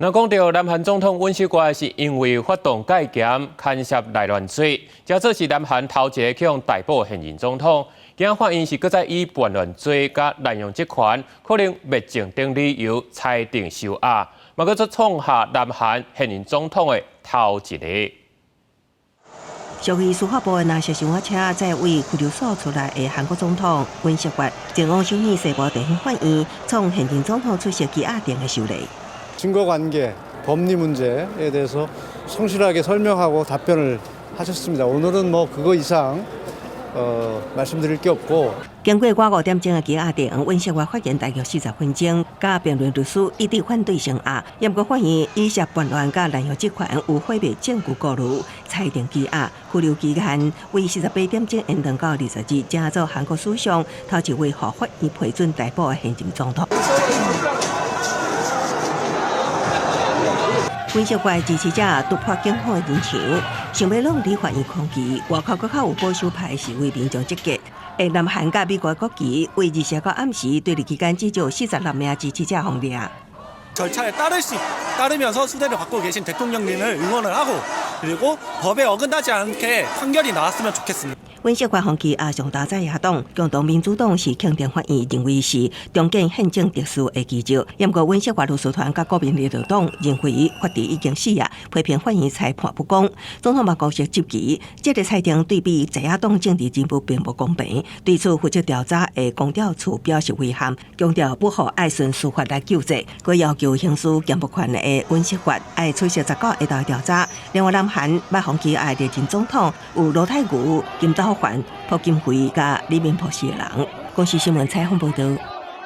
那講到南韓總統尹錫悅是因為發動戒嚴牽涉內亂罪，這做是南韓頭一个去予逮捕現任總統。今法院是閣再以叛亂罪佮濫用職權、可能滅證等理由裁定收押，嘛閣再創下南韓現任總統的頭一个。屬於司法部的藍色小貨車載佇拘留所出來的韓國總統尹錫悅，前往首爾西部地方法院，創現任總統出席羈押庭的首例。 증거관계, 법리 문제에 대해서 성실하게 설명하고 답변을 하셨습니다. 오늘은 뭐 그거 이상 말씀드릴 게 없고. 經過外5點鐘的羈押庭，尹錫悅發言大約40分鐘，佮辯論律師一致反對聲押，毋過法院以涉叛亂佮濫用職權有毀滅證據顧慮，裁定羈押，拘留期限為48點鐘延長到20日，成做韓國史上頭一位予法院批准逮捕的現任總統。尹錫悅支持者突破警方的人牆，想欲挵離法院空氣，外口閣較有保守派示威民眾集結。南韓佮美國國旗為24號暗時對立期間至少46名支持者予掠。 절차에 따를 수 따르면서 수배를 받고 계신 대통령님을 응원을 하고 그리고 법에 어긋나지 않게 판결이 나왔으면 좋겠습니다. 尹錫悅予羈押上晝在野黨共同民主黨是肯定法院認為是重建憲政秩序的奇蹟。毋過尹錫悅律師團佮國民力量黨認為法治已經死啊，批評法院裁判不公。總統辦公室質疑，這个裁定對比在野黨政治人物並無公平。對此負責調查的公調處表示遺憾，強調不予愛循司法來救濟，閣要求行使監護權的尹錫悅愛出席19下晝調查。另外，南韓捌予羈押歷任總統有盧泰愚、金斗煥、朴槿惠佮李明博四个人。公視新聞採訪報導。